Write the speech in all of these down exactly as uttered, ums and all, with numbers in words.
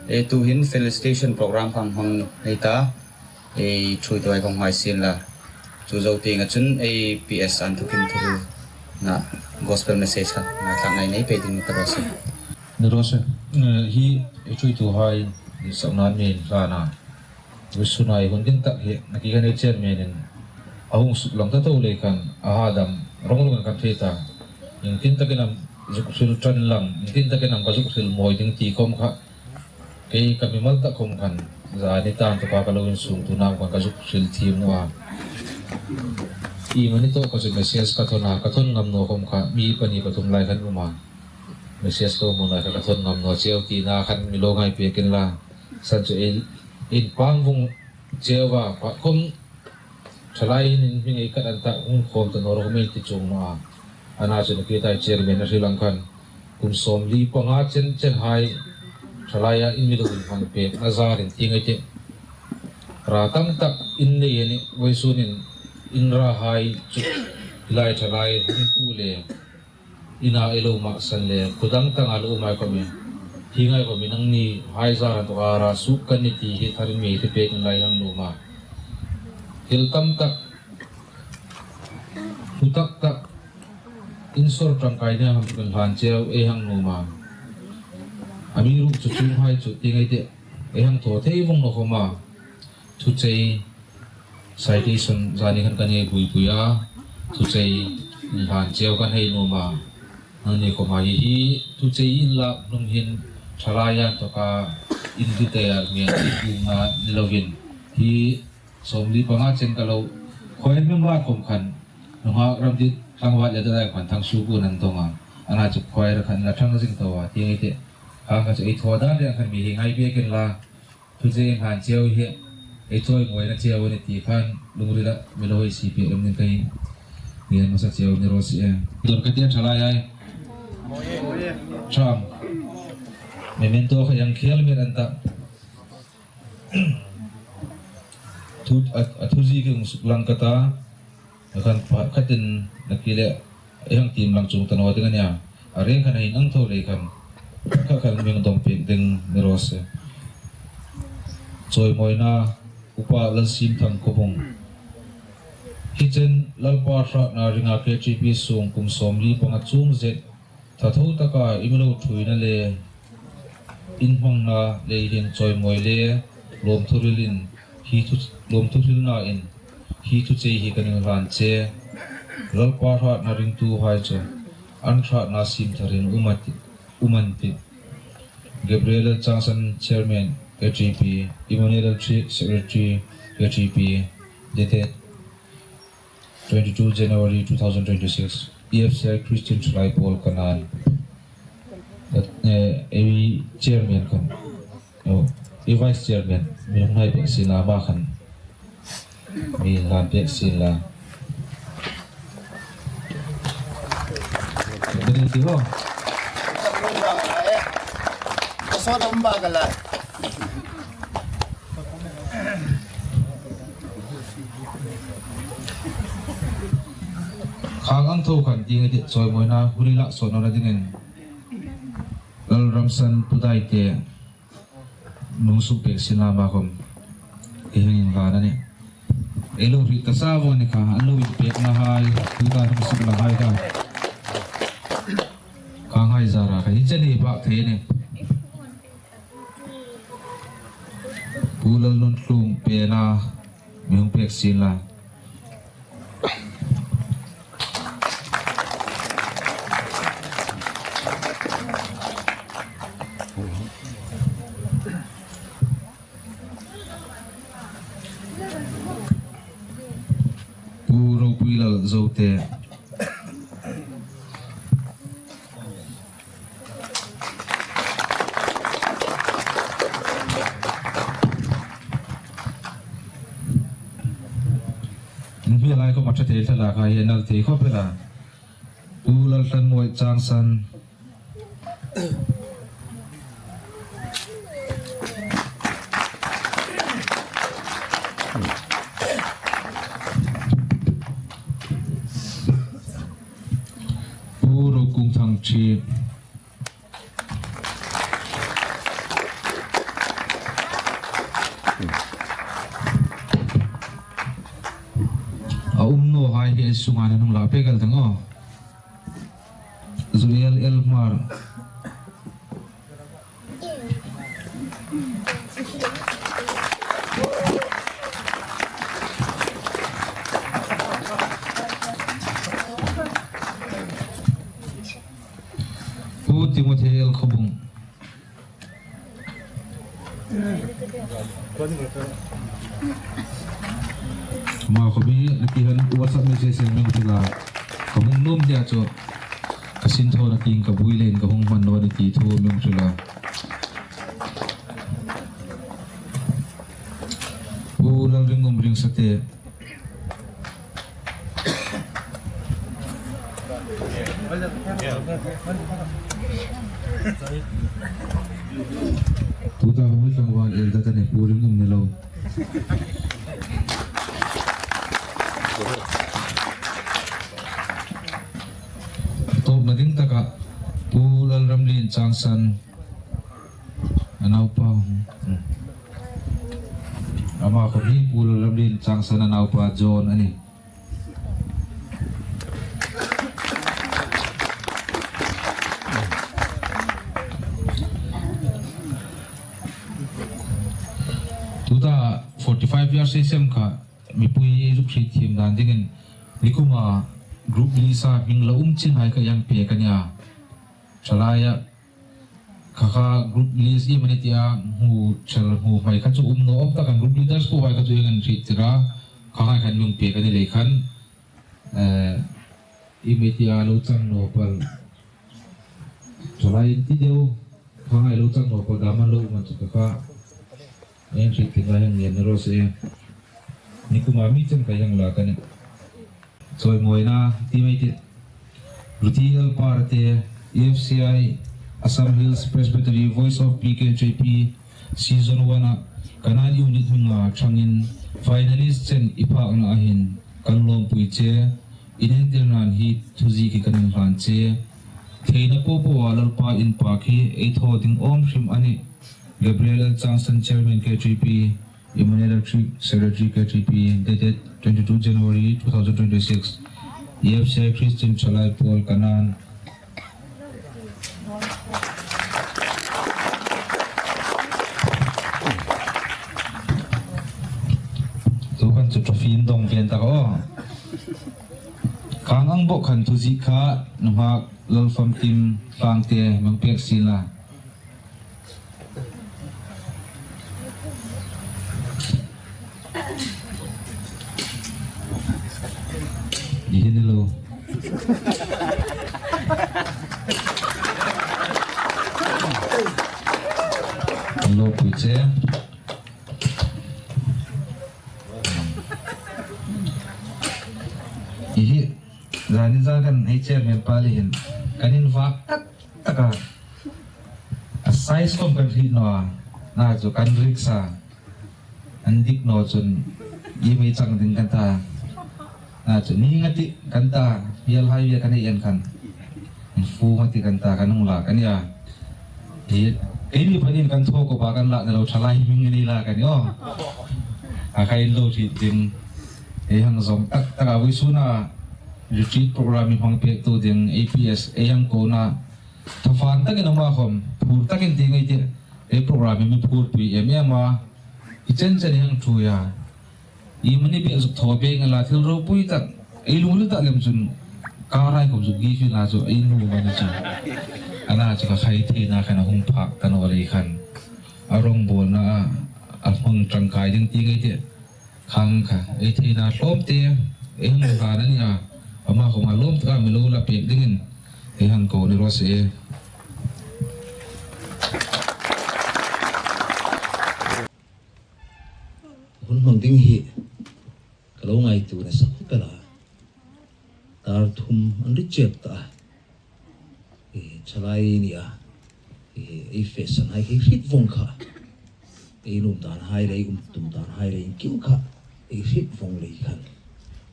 E, tuhin felicitation program kha hmang ei ta, ei ṭhuoituhai khawm ngai sien la. Chu zo tieng a chun ei P S Anthukin thuhril na gospel message kha ngaithlak ngai nei pei ding ka ro se. Ni ro se. Eh, hi ei ṭhuoituhai ni sakna min hlana. Vawisun a hun ding tak hi, nakie khan ei chairman-in a hung suklang ta tho lei khan, a ha dam rawng rawng kan thei ta. Iengtin takin am zuk hril ṭan lang, iengtin takin am ka zuk hril mawi ding ti khawm kha, kei ka mimal tak khawm khan, zani tan taka ka lo insuktu naw khan ka zuk hril thiem naw a. Iemani thaw kha chu message ka thawn a, ka thawn ngam naw khawm kha, mi pahni pathum lai khan um a. Message lo hmu lai kha ka thawn ngam naw cheu tina khan mi lo ngai pek inla. San chu ei, ei pang vung cheu a, phat khawm thalai hin in hming ei kat an ta, hung khawm ta naw ro khawm ei ti chuong naw a. Ana chu nakie hai chairman a hril ang khan, kum sawmli panga chen chen hai thalaia in mi lo inhmang pekna zarin ti ngai ei tih. Ra tam tak in nei a nih, vawisun in, in ra hai chu hi lai thalai hung tu le ina ei lo mahsan le, kudang tanga lo um hai khawm, hi ngai khawm nangni hai zar an tawka ra suk kan ni ti hi tharin mi hre pek inla ei hang nuom a. Thil tam tak, hlu tak tak, insawr ṭangkai ni ham kan hlan cheu ei hang nuom a. Amiruokchu chuong hai chu ti ngai ei tih, ei hang thaw thei vawng naw khawm a. Thuchei citation zani khan kan hei buoipui a, thuchei inhlan cheu kan hei nuom a. Nangni khawma hi, hi thuchei in lak hnung hin thalaia inthawka in detail ngen ti tumna ni lovin, hi sawmli panga chen ka lo choir member khawm khan, nunghak ram dit tlangval le dai khan thang su ku nan tawng a. Ana chu choir khan la thang zing tho a, ti ngai ei tih. Khang kha chu ei thaw dan reng khan mi hi ngai pek inla. Thuchei inhlan cheu hi ei chawimawina cheu a nih ti khan lungrila mi lo hei sip pek lem ding ka hei ngen hmasa cheu ni raw se. Don ka tia thalai hai. Tham. Memento kha ei hang khel miet an ta. Thu, a, a thu zie kha hung suklang ka ta. Khan pakhatin nakie le ei hang tiem lang chuong ta naw ding a nih a. A reng khan a inang tho lei khan, kha khan mi hang dawng pek ding ni raw se. Chawimawina, Upa Lalsimthang Khawbung. Hi chen Lalpa hratna ringa K T P sung kum sawmli panga chuong zet thatho taka i mi lo thuoina le inhmangna lei hin chawimawi le lawmthu hrilin, hi thu, lawmthu hrilnain hi thuchei hi kan inhlan che. Lalpa hratna ringtuhai chu an hratna siem tharin um an tih, um an tih. Gabriel Changsan, Chairman, K T P, Emmanuel Tri, Secretary, K T P, dated twenty-two January two thousand twenty-six, E F C I Christian Thalai Pawl Kanan. Eh, ei Chairman khan, oh, ei Vice Chairman, mi hung hai pek sien la ma khan, mi hlan pek sien la. Bene ti ho. Khang ang tho khan ti ngai ei tih, chawimawina hung la sawt nawna dingin Lalramsan Pudaite, nung suk pek sien la ma khawm ei hang inhlan a nih. Ei lo hriet ta sa vawng a ni kha, an lo inpekna hai, tuta hung suklang hai kha. Khang hai zara kha hi chen ei bak thei a nih. Pu Lalnunthlung Pena, mi hung pek sien la. Pu Ropuilal Zote. Hmel lai khawm a ṭha thei thlalak hai hi a nal thei khawp el a. Pu Laltlanmawi Changsan. Pu Rokungthang Chip. He sunga nang la pe kal dang o. Zuel Elmar. Pu Timothy L Khobung. Ama khawm hi, ni ti han WhatsApp message send mi hung hril a. Ka hung nuom tia chu. Ka sinthawna tieng ka buoi leiin ka hung hman naw ni ti thu mi hung hril a. Pu Lalringum Ringsate. Tuta hung tlangval el ta ta ni, Pu Ringum ni lo. Tawpna ding taka Pu Lalramlien Changsan. A naupa. Ama khawm hi Pu Lalramlien Changsan a naupa John a nih. Tuta forty five years ei sem kha, mipui ei zuk hriet thiem dan dingin, nikuma group list-a hming la um chin hai kha ei hang pek a nih a. Thalai a, kha kha group list iem a ni tia hmu chel hmu hmai kha chu um naw awm tak khan group leaders po hai kha chu ei hang hriettir a, kha hai khan mi hung pek a ni lei khan, eh, iem a ni tia lo chang naw pal. Thalai in ti deu, kha hai lo chang naw pal dam an lo um an chu kha kha. Ei hang hriettir lai hang ngen ni raw se. Nikuma mi chen kha ei hang lak a nih. Chawimawina ti mai ti. Ruti L Parte, E F C I, Assam Hills Presbytery, Voice of P K H A P, Season one-a Kanan unit hminga ṭhangin finalist chen i phakna a hin kan lawmpui che, i entirnan hi thuziek hi kan inhlan che. Theina popoa Lalpa inpak hi ei thaw ding awm hrim a nih. Gabriel L Changsan, Chairman K H A P, Emmanuel Electric Secretary K H A P, dated twenty-two January two thousand twenty-six, E F C I Christian Thalai Pawl Kanan. Tu khan chu trophy in dong ven ta aw. Kang ang bok khan thuziek kha, nunghak Lalfamkim Hlangte, mi hung pek sien la. Ni hin lo. Lo pui che. Hi hi. Zani za kan ei chairman pa le hin. Kan invak tak tak a. A size khom kan hriet naw a. Na chu kan risk a. An dik naw chun, iem ei chang ding kan ta. Na chu, ni nga ti kan ta, hiel hai ve kan ei en khan. Fu nga ti kan ta, kan hung lak a nih a. Hi, keini panin kan thaw kawpa kan lak ni lo, thalai hming ni lak a nih aw. A kha in lo hriet ding. Ei hang zawm tak tak a, vawisuna retreat program ei hmang pektu ding, A P S, ei hang kona. Thafan takin ama khom, phur takin ti ngai ti. Ei program hi mi phurpui em em a. I chen chen hang thu ya. I mani be zuk thaw be ngai la thil ropui tak. Ei lunglut tak lem chun. Ka rai khom zuk gi fi la chu ei nu mani chu. Ana chu ka khai theina khan a hung phak ta naw lei khan. A rongbawlna a, a hmang tangkai ding ti ngai ti. Khang kha, ei theina hlawm te, ei hang hlan a nih a. Ama khom a lawm taka mi lo la pek dingin, ei hang ko ni raw se. Hun hmang ding hi, ka lo ngaituo nasa khawp el a. Dar thum an ri chep ta. E, thalai ni a. E, ei fashion hai hi hriet vong kha. Ei nuom dan hai le, um tum dan hai le, kim kha. Ei hriet vong lei khan.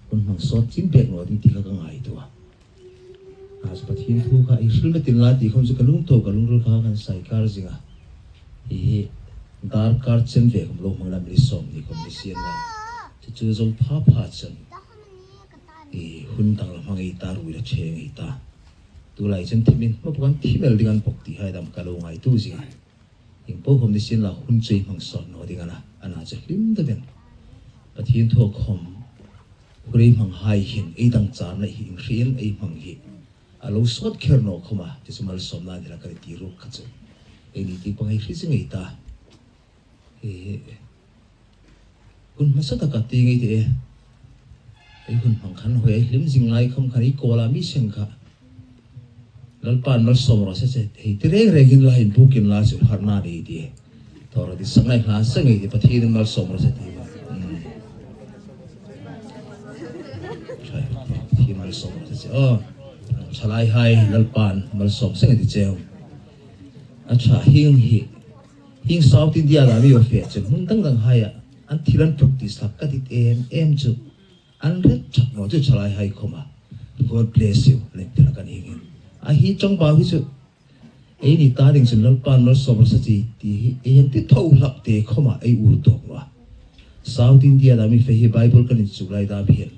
Hun hmang sawt chin pek naw ding ti kha ka ngaituo a. A chu Pathien thu kha, ei hril metin la ti khom chu ka lungthaw, ka lungril kha kan sai kar zing a. Hi hi, dar kar chen ve khom lo hmang la mi sawm ni khom ni sien la. Chu chu zo pha pha chen. I hun dang la hmang ei ta, ruoi la ṭhe ngei ta. Tulai chun thimin, hma pukan thim el ding an bawk ti hai dam ka lo ngaituo zing a. Ieng po khom ni sien la hun chu ei hmang sawt naw ding a na, a na chu hlim ta ding. Pathien thu khom hun ei hmang hai hin, ei dang charna hi inhriin ei hmang hi a lo sawt kher naw khom a, chu chu malsawmna ni la ka ti ruok kha chu. Eini tieng pang ei hre zing ei ta. E, hun hmasa taka ti ngei ti e. Ei hun hmang khan hoi ei hlim zing lai khom khan ei kawla mi seng kha. Lalpan malsawm raw se che. Hei ti reng reng hin la hin pukin la chu harna nei ti e. Thawra ti sang lai hla sang ei ti Pathien malsawm raw se ti. Hmm. Pathien malsawm raw se che. Oh. Ṭhalai hai Lalpan malsawm seng ei ti cheu. A ṭha hieng hi. Hieng South India la mi office chun hmun dang dang haia an thil an practice hlak ka ti em em chu. An ret chak naw chu ṭhalai hai khom a. God bless you. Lek ti la kan hieng hin. A hi ṭawngbau hi chu. Eini ta ding chun Lalpan malsawm raw se che ti hi. Ei hang ti tho hlak te khom a ei ur tawk naw a. South India la mi fe hi Bible kan inchuk lai dam hin.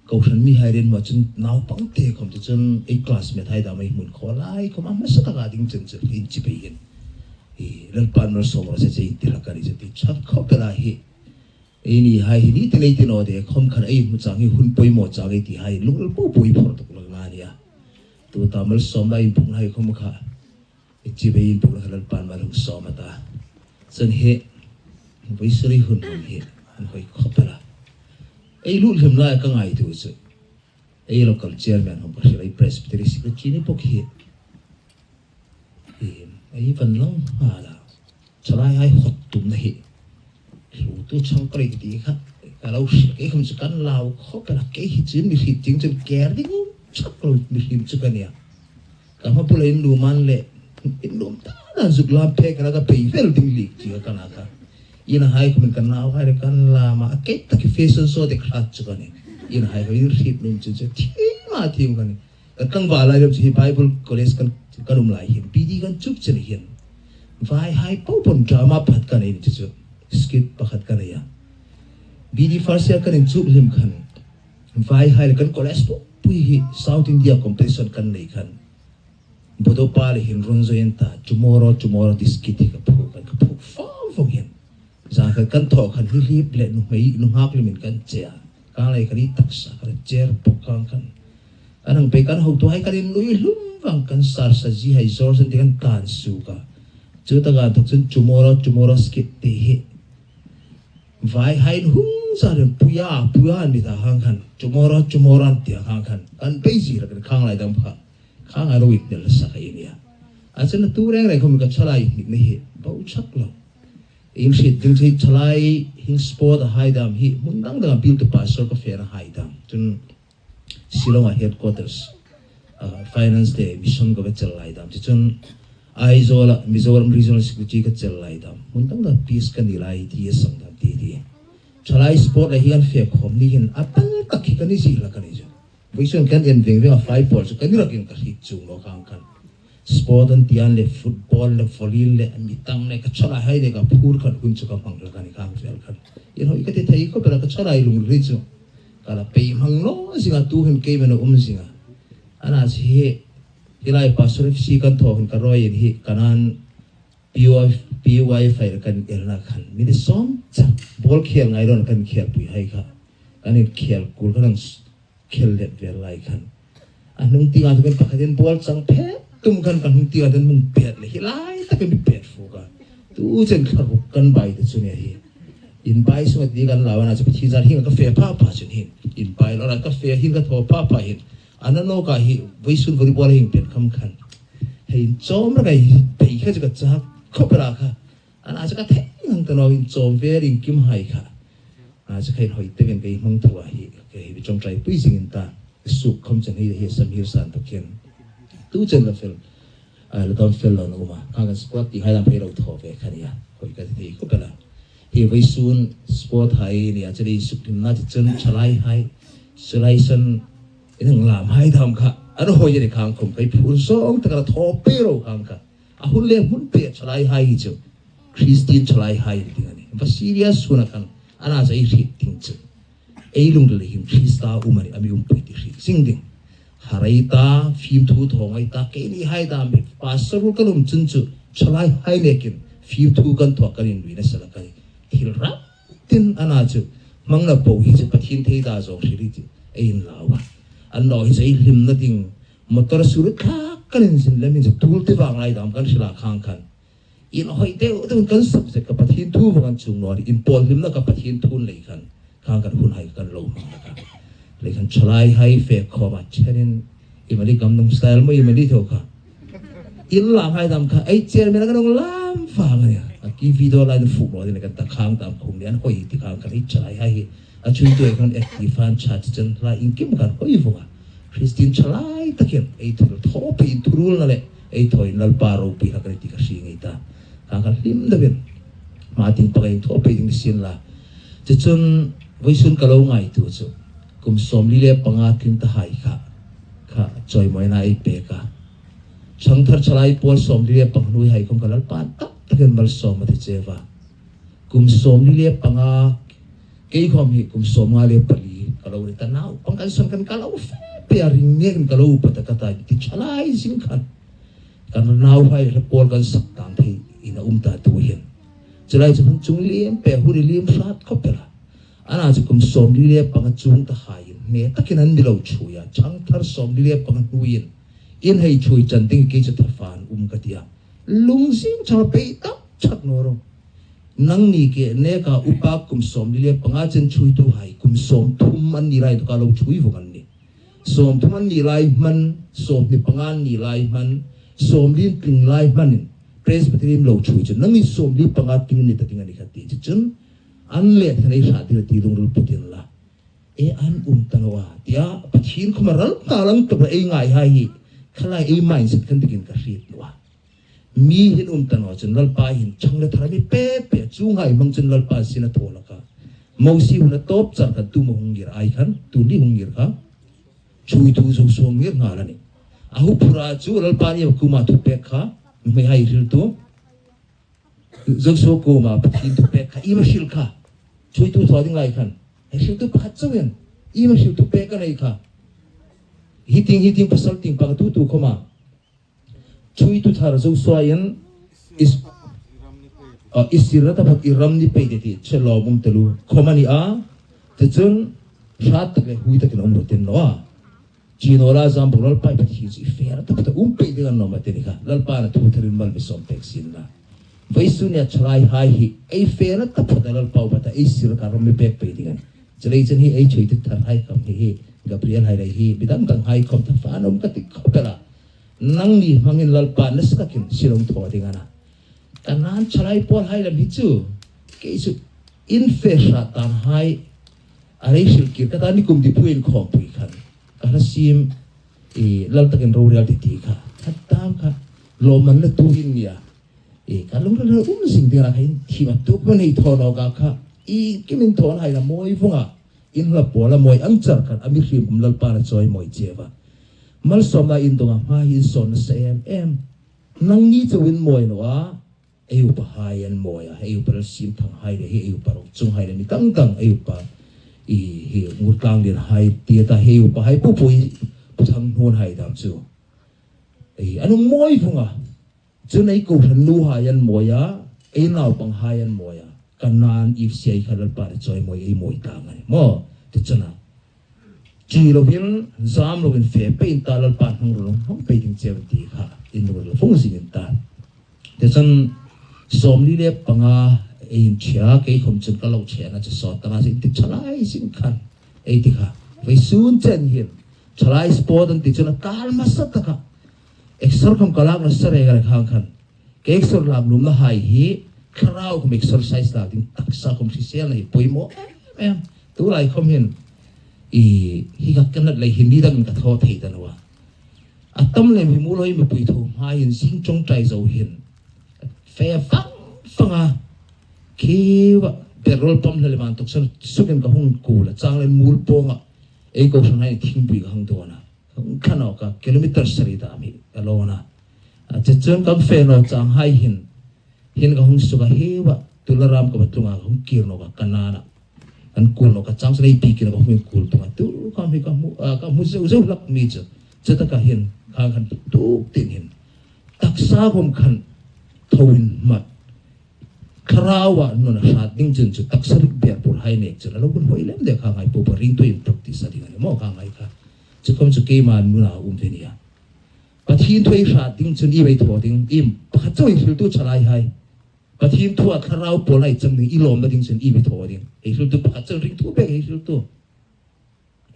Kohran mihai rienhmo chun naupang te khom te chun ei classmate hai dam ei hmun khaw lai khom a hmasa taka ding chun chu hin chi pei hin. I Lalpan malsawm raw se che ti la ka ni chu ti chak khop el a hi. Eini hai hi ni ti nei ti naw de khom khan ei hmu chang hi hun poimaw chang ei ti hai lungril po po ei phor tuk lak na nia. Tuta malsawmna inpukna hai khom kha. Ei chi bei inpukna kha Lalpan mal hung sawm a ta. Chun hi, vawisun ei hun hmang hi, an hoi khop el a. Ei lut hlim lai ka ngaituo chu. Ei local chairman hong ka hril ei Presbytery secretary ni bawk hi. Ei, ei van lang nghal a. Ṭhalai hai hot tumna hi. Hlutu chang ka ri ti kha, ka lo hriet kei khom chu kan lau khop el a, kei hi chu mi hriet ding chun ker ding chak lo mi hrim chu ka nia. Ka hma bula inlum an le, inlum ta dan zuk lam pek la ka pei vel ding lik ti ka na kha. Ina hai khom kan nau hai le kan lam a, a kei tak fashion show dek hrat chu ka nia. Ina hai khom hriet nuom chu chu thim a thim ka nia. Ka tlangval lai lem chu hi Bible College kan, kan um lai hin, B D kan chuk chen hin. Vai hai po po drama pakhat kan nei chu chu. Skit pakhat kan nei a. B D first year kan inchuk hlim khan. Vai hai le kan college po pui hi South India competition kan nei khan. Bodo pa le hin run zo en ta, tomorrow, tomorrow, this skit hi ka phu, ka phu fawng fawng hin. Zan khan kan thaw khan hi hlip le nuhmei, nunghak limin kan che a. Kang lai kan i taksa kan chair bawk kang khan. Kan hang pei kan hotuhai kan inlui hlum vang kan sar sa zi hai zor san ti kan tlan suk a. Chu taka inthok chun tomorrow, tomorrow skit ti hi. Vai hai hung sa ren puya, puya ni ta hang khan. Tomorrow, tomorrow an ti hang khan. Kan pei zi la kan khang lai dam kha. Khang a ruik del sa ka i nia. A chun tu reng reng khom ka ṭhalai ni hi. Bau chak lo. Inhriet ding chu ṭhalai hieng sport a hai dam hi hmun dang dang a bill tu pastor ka fena hai dam. Chun Shillong a headquarters, ah, finance le mission ka va chel lai dam. Chu chun Aizawl a Mizoram Regional Secretary ka chel lai dam. Hmun dang dang peace ka ni lai ti a sang dam ti ti. Ṭhalai sport le hi an fe khom ni hin a pal tak hi ka ni zi la ka ni chu. Vawisun kan en veng veng a fai pawl chu kan ni rakin ka hriet chung lo khang khan. Sport an ti an le football le volley le a mi tang le ka ṭhalai hai le ka phur khan hun chu ka hmang la ka ni khang fel khan. Inhoi ka ti thei khop el a ka ṭhalai lungril chu. Ka la pei hmang naw zing a tu hin kei man a um zing a. A na chu hi, hi lai Pastor F C kan thaw hun ka rawi in hi kan an P Y F, P Y F hai kan el na khan. Mi ni sawm chak ball khel ngai lo kan khel pui hai kha. Kan in khel kul kan ang khel let vel lai khan. A hnung tieng a thu kan pakhat in ball chang phet tum khan kan hnung tieng a thu kan hung pet le hi lai tak kan mi pet fu ka. Tu chen thla ruk kan bai te chu nge hi. In bai sunga ti kan lau a na chu Pathien zar hieng ka fe pha pha chun hin. In bai lo la ka fe hieng ka thaw pha pha hin. A na nawk a hi vawisun volleyball hieng pet kham khan. Hei in chawm rak a hi pei kha chu ka chak khop el a kha. A na chu ka thei ngang ta naw in chawm ve ring kim hai kha. A chu kha inhoi takin ka hmang thu a hi, ka hi ṭawngṭai pui zing in ta, suk khom chen hi, hi sam hir san ta khin. Tu chen la fel, a, la dam fel lo na um a, ka kan sport ti hai dam phei lo thaw ve kha nia, hoi ka ti thei khop el a. Hi vawisun sport hai nia, chu lei suk hlimna ti chun ṭhalai hai, ṭhalai san, in hang lam hai dam kha, a ro hoi ni khang khom kai phur zawng tak a la thaw pei ro khang kha. A hun le hmun pek ṭhalai hai hi chu. Christian ṭhalai hai ding a ni. Va serious hun a khan. A na chu ei hriet ding chu. Ei lungrila hin Krista um a nih, a mi umpui ti hriet zing ding. Harei ta, fimthu thaw ngai ta, keini hai dam hi pastor kan um chun chu, thalai hai nekin fimthu kan thaw kan inluina sala kan thil rak tin a na chu, hmangna po hi chu Pathien thei ta zawng hril hi chu ei inlau a. An naw hi chu ei hlimna ding, motor sur thlak kan inzin lem hin chu tul te vang lai dam kan hril a khang khan. Inhawi deu deu kan subject ka Pathien thu vang kan chuong naw ni, inpawl hlimna ka Pathien thu lei khan, khang khan hun hai kan lo hmang ka. Lei khan thalai hai fe khawm a chenin, i mali gam nung style maw i mali thaw kha. Inlang hai dam kha, ei chairman kan hung lam vang a nih. A ki video lai na fu maw ding kan ta khang dam khum ni an hawi ti khang khan ei thalai hai hi. A chuitu ei khan active fan chat chen lai inkim kan hawi vong a. Christian thalai takin ei thil thaw pei in thurul na le, ei thaw in Lalpa ropui hlak a nih ti ka hriet ngei ta. Khang khan hlim deuin. Ma ting pakai thaw pei ding sin la. Chu chun vawisun ka lo ngaituo chu, kum sawmli le panga tling ta hai kha, kha chawimawina ei pek a. Changthar thalai pawl sawmli le panga nuoi hai khom kha Lalpan tak takin malsawm a ti che a. Kum sawmli le panga, kei khom hi kum sawmnga le pali ka lo ni ta, naupang kan son khan ka lo fe pei a, ring ngekin ka lo upa ta ka ta, ti thalai zing khan. Kan nauhai le pawl kan sak tang thei in a um ta tu hin. Chu lai chu hun chung liem pei, hun liem hrat khawp el a. A na chu kum sawmli le panga chuong ta hai in, hne takin an mi lo chuoi a, changthar sawmli le panga nuoi in, in hei chuoi chan ding kei chu thafan um ka ti a. Lungzing chang pei tak chak naw ro. Nangni ke neka upa kum sawmli le panga chen chuoitu hai, kum sawmthum an ni lai tu ka lo chuoi vong an nih. Sawmthum an ni lai hman, sawmhni panga an ni lai hman, sawmli tling lai hmanin Presbyterian lo chuoi chu, nangni sawmli panga tling ni ta ding a ni kha ti chu chun, an let khan ei hrat ding a ti lungril putin la. E an um ta naw a, tia Pathien khawma ral ta lang tuk la ei ngai hai hi, kha lai ei mindset khan dingin ka hriet naw a. Mi hin um ta naw chun Lalpa hin chang le thar mi pek pek chu ngai hmang chun Lalpa sin a thaw hlak a. Mosie hun a tawp char khan tu ma hung ngir ai khan, tu ni hung ngir kha. Chuoitu Josua ngir nghal a nih. A huphura chu Lalpa ni a kuma thu pek kha, mi hai hril tu. Josua kuma Pathien thu pek kha, i ma hril kha. Chuoitu thaw ding lai khan. Hei hriltu pakhat chauhin, i ma hriltu pek ka nei kha. Hi ting, hi ting pasal ting pang tu tu khawma. Chuoitu thar Josua in is, a, i sirna taphot i ram ni pei de ti che lawm um taluo khawm a ni a. Ti chun hrat tak le hui takin um ro tin naw a. Chi naw la zam bawk Lalpa i Pathien chu i fena taphot a um pei ding a ni naw ma ti ni kha. Lalpan a thu tharin mal mi sawm pek sin la. Vawisun nia thalai hai hi ei fena taphot a Lalpa upa ta ei sir ka ram mi pek pei ding a nih. Chu lei chun hi ei chuoitu thar hai khom hi hi, Gabriel hai lei hi, mi dang dang hai khom thafan um ka ti khawp el a. Nangni hmangin Lalpa nasa takin silong thaw ding a na. Kanaan thalai pawl hai lam hi chu, kei chu in fe hrat dan hai, a rei hril kir ka ta, ni kum di pui in khawmpui khan. Ka hla sim, i, lal takin rorel ti ti kha. Khat tam kha, lawmman la tu in nia. I, ka lungrila um zing ding a kha in thim a tuk ma nei thaw naw ka kha. I, kim in thaw hai la mawi vong a. In la pawl a mawi ang char khan, a mihriem um Lalpan a chawimawi che a. Malsawmna in dong a, hma hi in sawn nasa em em. Nangni chauhin mawi naw a, ei upa hai an mawi a, ei upa Lalsimthang hai le, ei upa Rokchung hai le, mi dang dang, ei upa, i, hi, Ngurtlanglien hai, ti ta, ei upa hai, Pu Pui, Pu Thanghnun hai dam chu. Ei, an hung mawi vong a. Chun ei kohran nu hai an mawi a, ei naupang hai an mawi a. Kanaan Eve sia kha Lalpan a chawimawi, ei mawi ta ngai. Maw, ti chun a. Chi lovin, zam lovin fe pei in ta Lalpan hmang ro hmang pei ding cheu ti kha, in lungrila fung zing in ta. Ti chun, sawmli le panga, ei inthia, kei khom chun ka lo chena chu sawt ta la zing ti thalai zing khan. Ei ti kha. Vawisun chen hin, thalai sport an ti chun a tal hmasa taka. Exer khom ka lak nasa reng a le khang khan. Kei exer lak nuomna hai hi, thlarau khom exercise lak ding taksa khom hriselna hi poimaw em em. Tulai khom hin, i, hi ka kanat lei hin ni dangin ka thaw thei ta naw a. A tam lem hi mu lo i mipui tho hma hin zing ṭawngṭai zo hin. Fe fang fang a. Khi va petrol pump hla le man tok san sukin ka hung kul a, chang le mul pawng a. Ei kohran hai thingpui ka hang dawn a. Hung thla nawk a, kilometer sari dam hi a lawn a. A, chu chun kan fe naw chang hai hin, hin ka hung suk a, hi va, Tularam ka va tlung a, ka hung kir nawk a, Kanaan a. Kan kul naw ka chang chu lei pi kina ka hmu kul tung a tu ka mi ka hmu, a, ka hmu zeu zeu hlak mi chu. Chu taka hin khang khan tu tin hin taksa khom khan tho in mat. Thlarau a nun a hrat ding chun chu taksa rik ber pur hai nek chun a lo hun hoi lem de kha ngai po pa ring tu in practice a ding a ni maw kha ngai kha. Chu khom chu keima nun a um ve nia. Pathien thu ei hrat ding chun i vai thaw ding, i pakhat chauh ei hriltu chalai hai. Pathien thu a thlarau pawl hai chang ding, i lawmna ding chun i vai thaw ding. Ei hriltu pakhat chauh ring thu bek ei hriltu.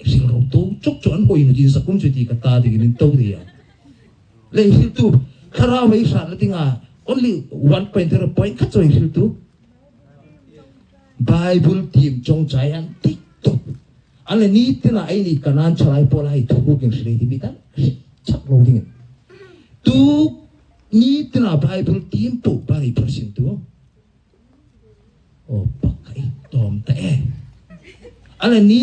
Ei hriltu chuk chu an hoi nu din sakum chu ti ka ta ding in to de ya. Le ei hriltu thlarau ei hrat la ding a, only one point, zero point khat chauh ei hriltu. Bible tiem chawngchai an tik tuk. An le ni tina ei ni Kanan chalai pawl hai thu kin hrei ti mi tan chak lo ding. Tu ni tina Bible tiem po ba ei phar sin tu. O pakai tom ta e. An le ni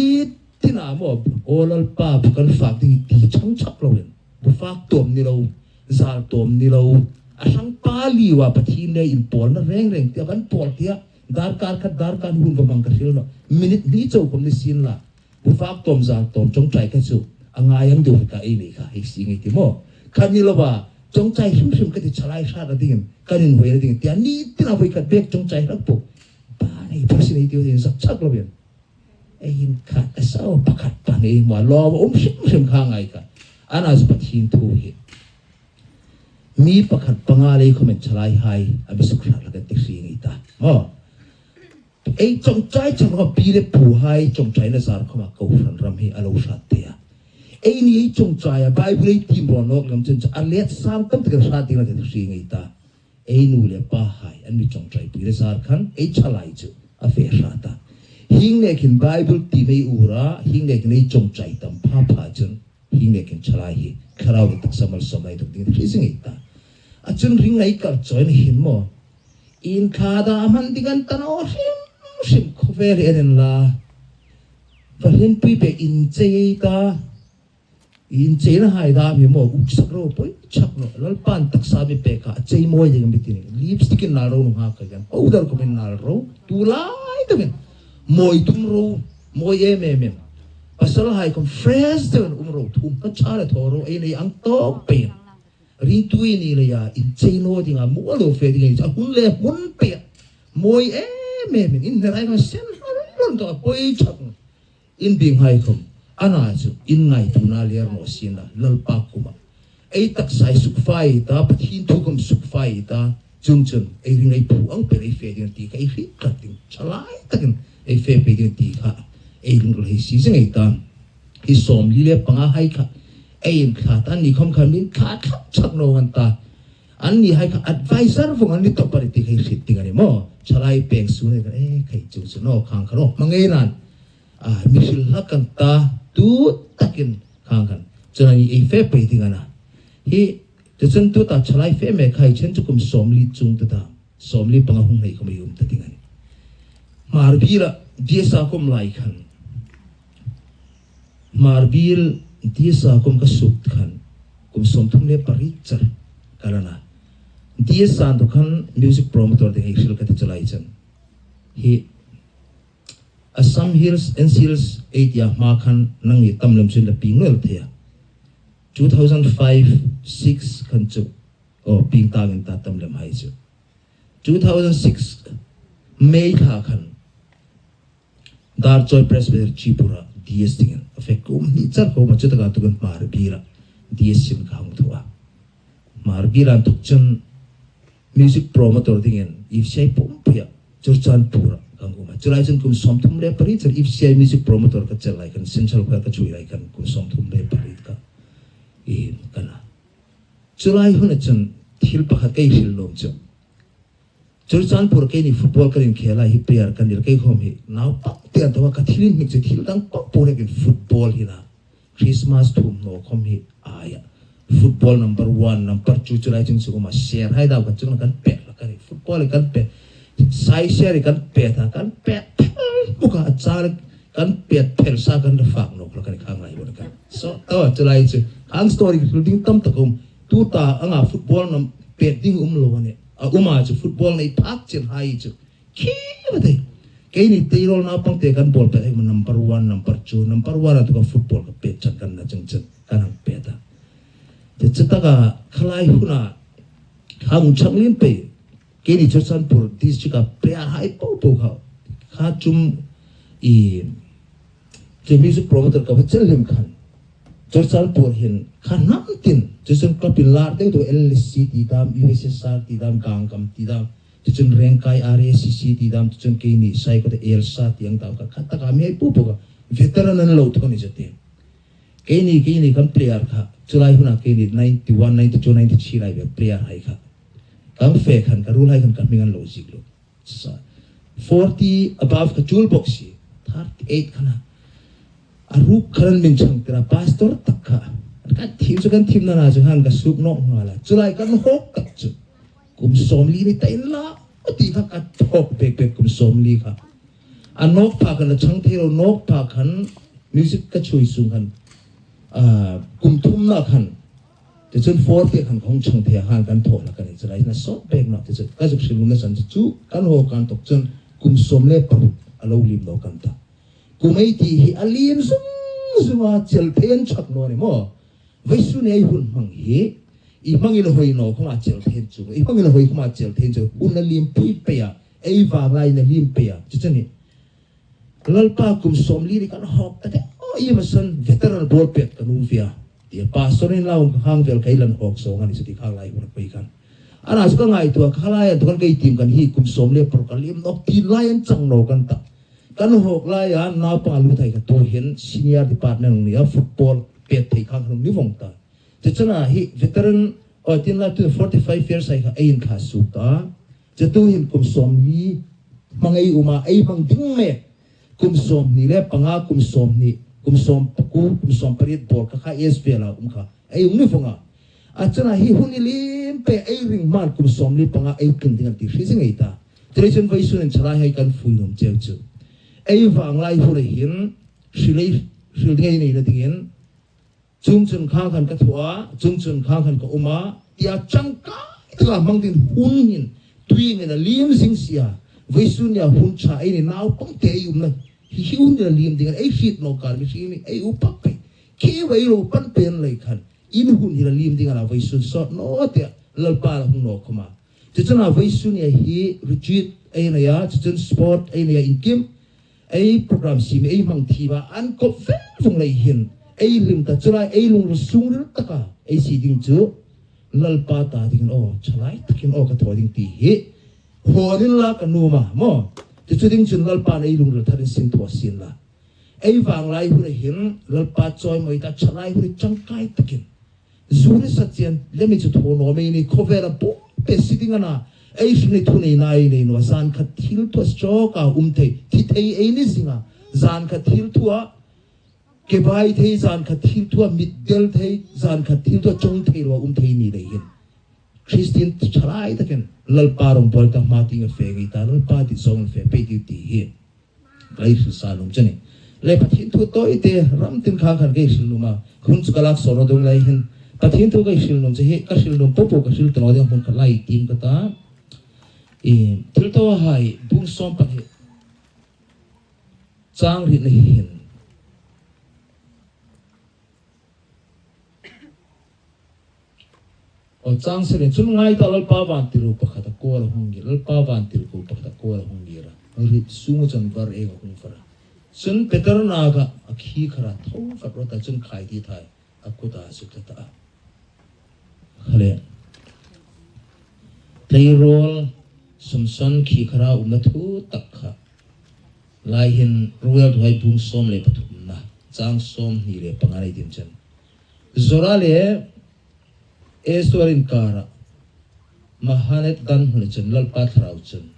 tina mo o Lalpa bu kan fak ding ti chang chak lo in. Bu fak tom ni lo, zal tom ni lo. A sang pa liwa Pathien le in pawl na reng reng tia kan pawl tia. Darkar khat, darkar hun va mang ka hril naw. Minute ni chau khom ni sin la. Bu fak tom zal tom chawngchai ka chu. A ngai ang deu ka ei nei ka, ei si ngei ti maw. Kha ni lo ba, chawngchai hrim hrim ka ti chalai hrat a dingin. Kan inhoi a dingin. Tia ni tina hoi khat bek chawngchai hrat po. Ba nei phar sin ei ti ding zak chak lo in. Ei in khat a sau pakhat pa nei maw. Lo um hrim hrim kha ngai ka. Ana chu Pathien thu hi. Mi pakhat panga lei khom in chalai hai a mi suk hrat la ka ti hri ngei ta. Maw. Ei chawngchai chang ho pi le pu hai chawngchai na zar khom a ko hran ram hi a lo hrat te a. Ei ni ei chawngchai a Bible ei tiem raw nawk lam chun chu a let sang tam tak hrat ding la ka ti hri ngei ta. Ei nu le pa hai an mi chawngchai pi le zar khan ei chalai chu a fe hrat a. Hieng nekin Bible tiem ei ur a, hieng nekin ei chawngchai tam pha pha chun Hieng nekin chalai hi thlarau le taksa malsawmna ei tuk ding hri zing ei ta. A chun ring ei kal chawina hin maw. In thla da a hman ding an ta naw hrim hrim khawvel hi en en la. Vahlenpui pek inchei ei ta. Incheina hai dam hi maw uksak ro poi chak naw. Lalpan taksa mi pek a chei mawi ding mi ti ni. Lipstick in nal ro nung ha ka gan. Powder khom in nal ro. Tu lai takin. Mawi tum ro. Mawi em em in. Pasal hai khom fresh deuin um ro, thum ka cha le thaw ro, ei nei ang tawk peiin. Ringtu ei ni leia, inchei naw dinga, mu a lo fe ding ei, a hun le hmun pei. Mawi em em in, in hner ai khom sen hman hman tawk a poi chak. In bing hai khom, ana chu, in ngaituona ler naw sien la, Lalpa kuoma. Ei taksa ei sukfai ta, Pathien thu khom sukfai ta, chung chun, ei ring ei phu ang pei ei fe ding ti kha ei hriet tlat ding, chalai takin ei fe pei ding ti kha, ei lungril hei sie zing ei ta. Hi sawmli le panga hai kha, ei inthla ta, anni khom kha min thla thlak chak naw an ta. Anni hai kha advisor vawng an ni tawp a ni ti kha ei hriet ding a ni maw. Chalai peng su nei kha, e, kha ei chung chu naw khang kha naw, hmangai nan. A, mi hril hlak an ta, tu takin khang khan. Chun anni ei fe pei ding a na. Hi, chu chun tuta chalai fe mek hai chen chu kum sawmli chung tuta. Sawmli panga hung nei khom ei um ta ding a ni. Hmar biela, D S A khom lai khan. Hmar biel, D S A khom ka suk khan. Kum sawmthum le pariet char ka la na. D S A tu khan music promoter ding ei hril ka ti chalai chun. Hi Assam Hills, N C Hills, ei tia hma khan nangni tam lem chun la pieng naw el thei a. Two thousand five, six khan chu, o, pieng ta ngin ta tam lem hai chu. Two thousand six May thla khan Darchoi Presbytery Chibura D S dingin a fe kum hni char khom a chu taka tukin Hmar biela D S sin ka hung thaw a. Hmar biela inthok chun music promoter dingin F C I pumpuia Churachandpur-a ka hung um a. Chulai chun kum sawmthum le pariet char F C I music promoter ka chel lai khan, Central Choir ka chuoi lai khan kum sawmthum le pariet kha. I ka na. Chulai huna chun thil pakhat ka hril nuom chu. Churachandpur keini football kan inkhel a, hi player kan ni el, kei khom hi naupang tieng tawka ka thil inhnik chu thil dang pawh po nekin football hi na. Christmas thum naw khom hi aia. Football number one, number two chulai chun chu um a, serhai dau kha chun kan pet la kan, football kan pet. Sai ser kan pet a, kan pet. Buka a char kan pet phel sa kan fak nawk la kan khang lai bon kan. So, to, chulai chu. Hang story thil ding tam tak um. Tuta anga football nam pet ding um lo a ni. A um a chu football nei phak chen hai chu. Khi ma thei. Keini tei rawl naupangte kan bawl pek hai number one, number two, number one a tu ka football ka pet chan kan na chang chan kan hang pet a. Te chu taka khalai huna hang chang lin pe. Keini Churachandpur district a player hai po po kha. Kha chum i chu music promoter ka va chel lim khan. Churachandpur hin kha nam tin. Chu chun club in lar deu tu L S C ti dam, U S S R ti dam, Gangkam ti dam. Chu chun Rengkai R A C C ti dam, chu chun keini Saikawt a Elsa ti ang dam kha. Kha taka mi hai po po kha. Veteran an lo thaw ni chu ti. Keini, keini kan player kha. Chulai huna keini ninety-one, ninety-two, ninety-three lai ve player hai kha. Kan fe khan, ka ruol hai khan ka hming an lo ziek lo. Sa, forty above ka chul bok si. Thirty-eight khan a. A ruk khan min chang tira pastor tak kha. Kan thim chu kan thim na na chu han ka suk nawk nga la. Chulai kan hawk tak chu. Kum sawmli ni ta in la. A ti kha ka thawk pek pek kum sawmli kha. A nawk pha khan a chang thei lo, nawk pha khan music ka chui sung khan, ah, kum thum na khan. Te chun four te khan kong chang thei han kan thaw la kan i chalai na sawt pek na te chun ka zuk hril na san chu kan haw kan tok chun kum sawm le paruk a lo lim lo kan ta. Kum ei ti hi a lim zung zung a chel then chak naw ni maw. Vawisun ei hun hmang hi, i hmangin a hoi naw khawma chel then chu, i hmangin a hoi khawma chel then chu, hun a lim pui pei a, ei vang lai na lim pei a, chu chu ni. Lalpa kum sawmli ni kan hawk ta te, aw, i ma san veteran bawl pek kan um ve a. Ti pastor in lau hang vel kai lan hawk so ngani chu ti khang lai hun a pui kan. Ana chu ka ngaituo a, kha lai an tu kan kai tim kan hi kum sawm le paruk ka lim nawk ti lai an chang naw kan ta. Kan hawk lai a, naupang a lu thai kha tu hin senior department ni a football pet thei khang ni vong ta. Chu chana hi veteran, aw, tin la tu forty-five years ai kha ei in kha suk ta. Chu tu hin kum sawmli hmang ei um a, ei hmang ding mek. Kum sawmhni le panga, kum sawmhni, kum sawmpakuo, kum sawmpariet bawl kha kha S P L a um kha. Ei um ni vong a. A chana hi hun i lim pe ei ring man kum sawmli panga ei tlung ding an ti hri zing ei ta. Chu le chun vawisun in chalai hai kan fui nuom cheu chu. Ei vang lai hun a hin, hril ei, hril ding ei nei na dingin, chung chun khang khan ka thaw a, chung chun khang khan ka um a, tia changkai taka hmang ding hun hin, tui ngena lim zing si a, vawisun nia hun ṭha ei ni naupang te ei umna, hi hi hun nina lim ding an ei hriet naw kar mi hri mi ei upak pei, khi vai lo pan pen lei khan, in hun hi la lim ding a la vawisun sawt naw te, Lalpa la hung naw khawma. Chu chana vawisun nia hi retreat ei nei a, chu chun sport ei nei a inkim, ei program siem ei hmang thiem a, an kop vel vong lei hin, ei hlim ta chu lai, ei lungril sungril taka, ei sie ding chu, Lalpa ta dingin aw, chalai takin aw ka thaw ding ti hi, hawnin la ka nuom a, maw. Chu chu ding chun Lalpan ei lungril tharin sin thaw sien la. Ei vang lai hun a hin, Lalpa chawimawi ta chalai hun changkai takin. Zu le sa chian le mi chu thaw naw mei ni khawvela bu pe si ding ana. Ei hring ni thu nei nai nei naw zan khat thil thua stroke a um thei. Thi thei ei ni zing a. Zan khat thil thua. Ke bai thei zan khat thil thua. Mit del thei zan khat thil thua chong thei lo um thei ni lei hin. Christian chalai takin. Lalpa rawng bawl ta hma ting a fe ngei ta. Lalpa ti zong fe pe ti ti hi. Ka hril sa nuom chu ni. Le Pathien thu tawite ram tin kha khan ka hril nuom a. Hun chu ka lak sawn dong lai hin. Pathien thu ka hril nuom chu hi, ka hril nuom po po ka hril ta naw ding hun ka lai tim ka ta. I, Thilthaw hai, bung sawm pahni. Chang riet na hi hin. Aw, chang sari chun ngai ta Lalpa vantirko pakhat a kuoma hung ngir, Lalpa vantirko pakhat a kuoma hung ngir a. Riet sunga chun var ei hung var a. Chun Peter na ka a khi khara thaw vat ro ta chun khai ti thai a kuta suk ta ta. Khale. Tleirawl Samson khi khara umna thu tak kha. Lai hin Ruel thu hai bung sawm le pathumna. Chang sawmhni le panga nei dim chun. Zora le Estaol inkara Mahanet dan hmun chun Lalpa thlarau chun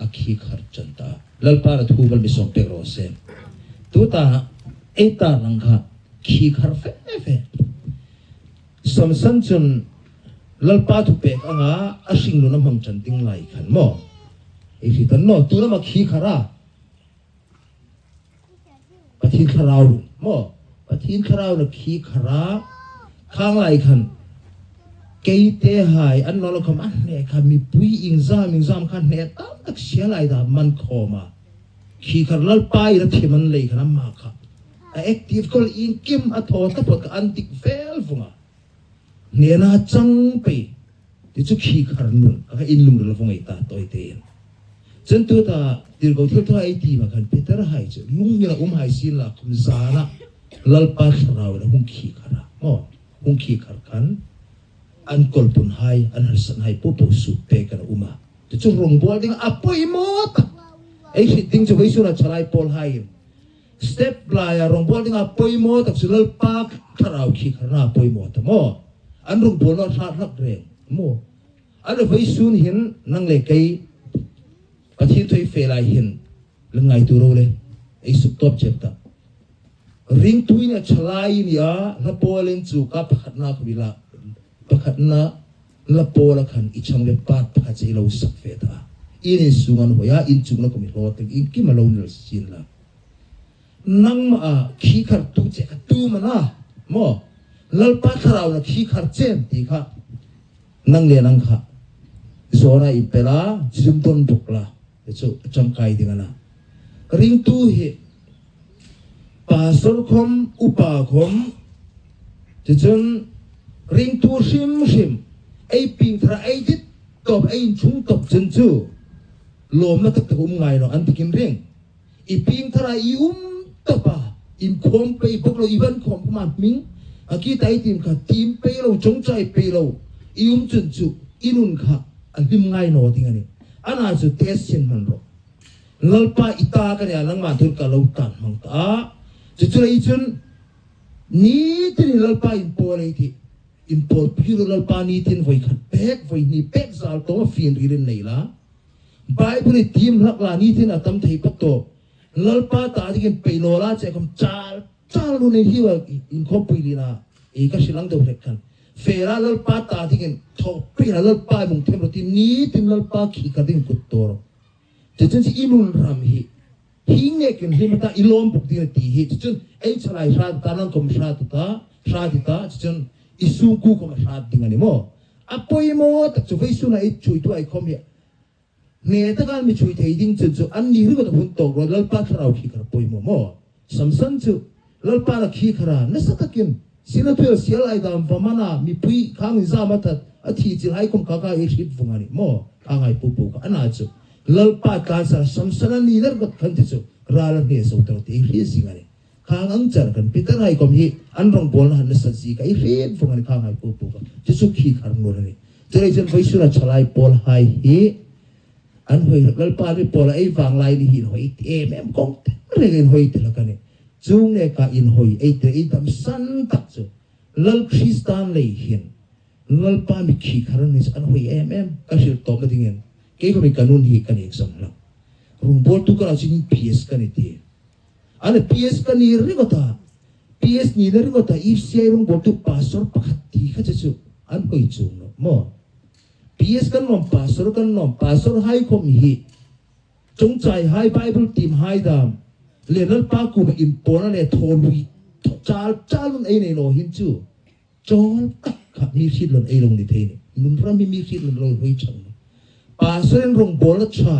a khi khar chun ta. Lalpa na thu bal mi sawm pek ro se. Tuta ei ta lang kha khi khar fe fe. Samson chun Lalpa thu pek anga a hringnun a hmang chan ding lai khan maw. Ei hriet a naw, tu lama khi khara. Pathien thlarau, maw. Pathien thlarau na khi khara. Khang lai khan. Keite hai, an naw lo khawm an hne kha mipui iengzam, iengzam kha hne tam tak sia lai da man khawma. Khi khar Lalpa ina thim an lei khan ama kha a active kol, iengkim a thaw taphot kha an dik vel vong a. Hnena chang pei. Ti chu khi khar nun a kha in lungril vong ei ta tawi tein. Chun tuta tirko thilthaw ei ti ma khan Peter hai chu lungrila um hai sien la khawm zana Lalpa Thlarau ina hung khi khar a. Maw, hung khi khar khan an kawlpun hai, an harsatna hai popo suk pek a um a. Ti chu rongbawlna ding a poimaw tak. Ei hriet ding chu vawisuna thalai pawl hai in step laia rongbawlna ding a poimaw tak chu Lalpa Thlarau khi kharna a poimaw ta maw. An rongbawlna hrat hlak reng maw. A le vawisun hin nang le kei Pathien thu ei fe lai hin la ngaituo ro le, ei suktawp chep ta. Ringtu ina thalai ni a, hla pawl in chu ka pakhatna khawm ila, pakhatna hla pawl a khan i chang le part pakhat che i lo sak ve ta. In insunga an hoi a, in chungna khawm i hlawt, iengkim a lo nel sien la. Nangma a khi khartu che ka tu mana maw. Lalpa Thlarau na khi khar chen ti kha nang le nang kha zawna i pe la, zim ton buk la. Chu changkai ding a na. Ringtu hi pastor khawm, upa khawm, chu chun ringtu hrim hrim ei pieng thara ei dit tawp, ei inchung tawp chun chu lawmna tak tak um ngai naw, an tikin ring. I pieng thara i um tawpa, inkhawm pei bawk lo, i van khawm khawma hming a ki tai tim kha tim pei lo, chawngchai pei lo i um chun chu i nun kha a hlim ngai naw ding a nih. Ana chu test sin hman rawh. Lalpa i ta ka nia, nangma tur ka lo tan hmang ta. Chu chu lei chun nitin Lalpa inpawl ei ti. Inpawl phir Lalpa nitin voi khat pek, voi hni pek zal tawng a fin rilin nei la. Bible i tim hlak la nitin a tam thei pat tawh. Lalpa ta dingin pei lo la che khawm chal chal nun ei hiu a, inkhawmpui lina. Ei ka hrilang deuh hrek khan. Fe la Lalpa ta dingin thaw pei la Lalpa mung them ro ti nitin Lalpa khi khar ding kut tawr. Chu chun chu i nun ram hi. Hi ngekin hlim ta i lawm buk ding a ti hi. Chu chun ei thalai hrat ta, nang khawm hrat ta, hrat ta, chu chun i sungkuo khawm hrat ding a ni maw. A poimaw tak chu vawisuna ei chuitu ei khawm hi. Hne taka mi chui thei ding chun chu an ni ringawt a hun tawk ro, Lalpa Thlarau khi khar poimaw maw. Samson chu Lalpa na khi khar a, nasa takin sina thuel sial ai dam va man a, mipui khang inzam a that, a thi chil hai khawm kha kha ei hriet vong a ni maw. Kha ngai popo kha ana chu Lalpa tlan sa Samson a ni ler got khan ti chu ral a hne zo tawk ti ei hriet zing a ni. Khang ang char khan Peter hai khawm hi an rongbawlna han nasa zie kha ei hriet vong a ni, kha ngai popo kha. Chu chu khi khar nun a ni. Chu lei chun vawisuna thalai pawl hai hi an hoi, Lalpa mi pawl a ei vang lai ni hin hoi ti em em kawng te rengin hoi ti hlak a ni. Chuong neka inhoi ei ti, ei damsan tak chu Lal Kristan lei hin Lalpa mi khi khar an ni chu an hoi em em, ka hril tawpna dingin. Kei khawmin ka nun hi ka ni exam hlak. Rongbawltu ka la chu P S ka ni ti. A le P S ka ni ringawt a, P S nina ringawt a, E C I rongbawltu pastor pakhat ti kha chu chu an hoi chuong naw maw. P S kan nuom, pastor kan nuom, pastor hai khawm hi chawngchai hai, Bible tim hai dam le Lalpa kuoma inpawlna le thaw lui, thaw chal chal nun ei nei naw hin chu chawl tak kha mi hriet loin ei lo ni thei ni. Nun ram hi mi hriet loin lo hoi chang. Pastor in rongbawlna ṭha,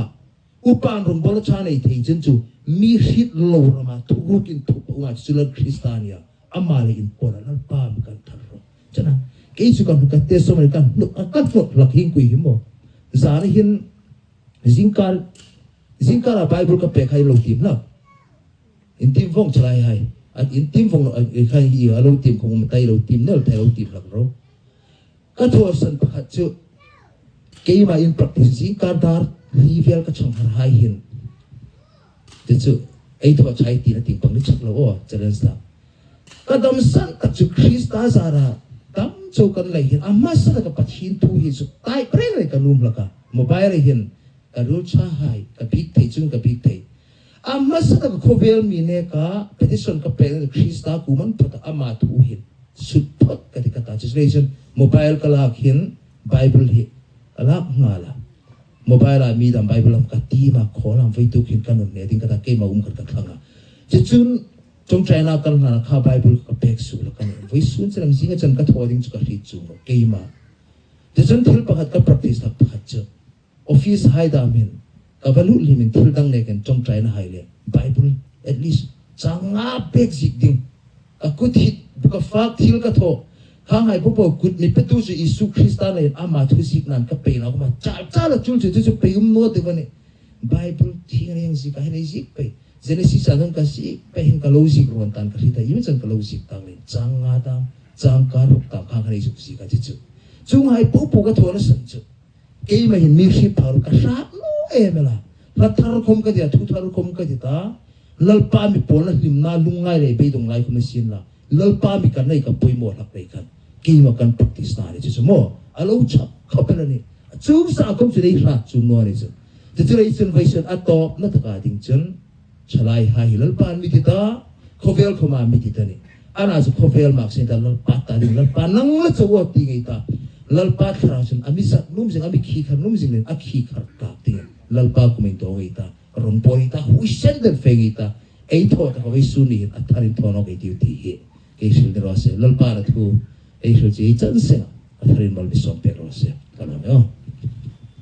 upan rongbawlna ṭha nei thei chun chu mi hriet lo rama thurukin thup a um a, chu chu Lal Krista a nia. Ama le inpawlna Lalpa mi kan thar ro. Chana, kei chu kan ka testimony kan hnawt, kan hnawt hlak hieng kui hi maw. Zani hin zingkar, zingkara Bible ka pek hai lo tim hlak. In tim vong chalai hai. A in tim vong, a, a, khai hi a lo tim khawm um ta, ei lo tim nel ta, ei lo tim hlak ro. Ka thawsan pakhat chu keima in practice zingkar dar hni vel ka chang har hai hin. Chu chu ei thaw chai tina tieng pang ni chak lo aw, challenge ta. Ka damsan tak chu Krista zara dam chau kan lei hin a hmasa taka Pathien thu hi chu type reng reng ka nuom hlak a. Mobile hin ka rul ṭha hai, ka bik thei chun ka bik thei. A hmasa taka khawvel mi neka petition ka pek, Krista kuoma'n phawt a, ama thu hin sut phawt ka ti ka ta. Chu lei chun mobile ka lak hin Bible hi ka lak nghal a. Mobile-a mi dam Bible lam ka tiem a, khaw lam vei tuk hin ka nun ne ding ka ta, keima um khat ka thlang a. Chu chun chawngchaina kan hlan kha Bible ka pek suol a ka nun. Vawisun chen am zinga chen ka thaw ding chu ka hriet chuong lo keima. Chu chun thil pakhat ka practice hlak pakhat chu office hai dam hin ka va lut hlimin thil dang nekin chawngchaina hai le pek zik ding. Ka kut hi, ka fak thil ka thaw. Khanghai popo kut mi petu chu Isu Krista leiin ama thu ziekna'n ka pei naw khawma. Chal chal a chul chu chu chu pei um naw deu a nih. Bible thienghlim ziek ka hei ziek pei. Genesis-a nun ka ziek pei hin ka lo ziek rawn tan ka hriet a, iemani chun ka lo ziek tang leiin. Chang nga dam, chang kar ruk dam kha ka hei zuk ziek a chu chu. Chuonghai popo ka thawna san chu. Keima hin mi hriet phak ro ka hrat naw em el a. Hla thar khom ka ti a, thu thar khom ka ti ta. Lalpa mi pawlna hlimna lungngai le beidong lai khom ni sien la. Lalpa mi kan nei ka poimaw hlak lei khan. Keima kan practice ta ni chu chu maw. A lo chak khawp el a nih. A chung sa khom chu dei hrat chu naw ni chu. Chu chu lei chun vawisun a tawpna taka ding chun. Thalai hai hi Lalpa'n mi ti ta, khawvel khoma mi ti ta ni. Ana chu khawvel mak sien ta Lalpa ta ding, Lalpa nang la chau a ti ngei ta. Lalpa thlarau chun a mi zat nuom zing, a mi khi khar nuom zing leiin a khi khar tak ding. Lalpa kumin thaw ngei ta, ron pawi ta, hui sen den fe ngei ta. Ei thaw ta ka vawisun ni hin a tharin thaw nawk ei tiu ti hi. Kei hril ni raw se, Lalpa la thu, ei hril chi ei chan se, a tharin mal mi sawm pek raw se. Ka lo ni aw.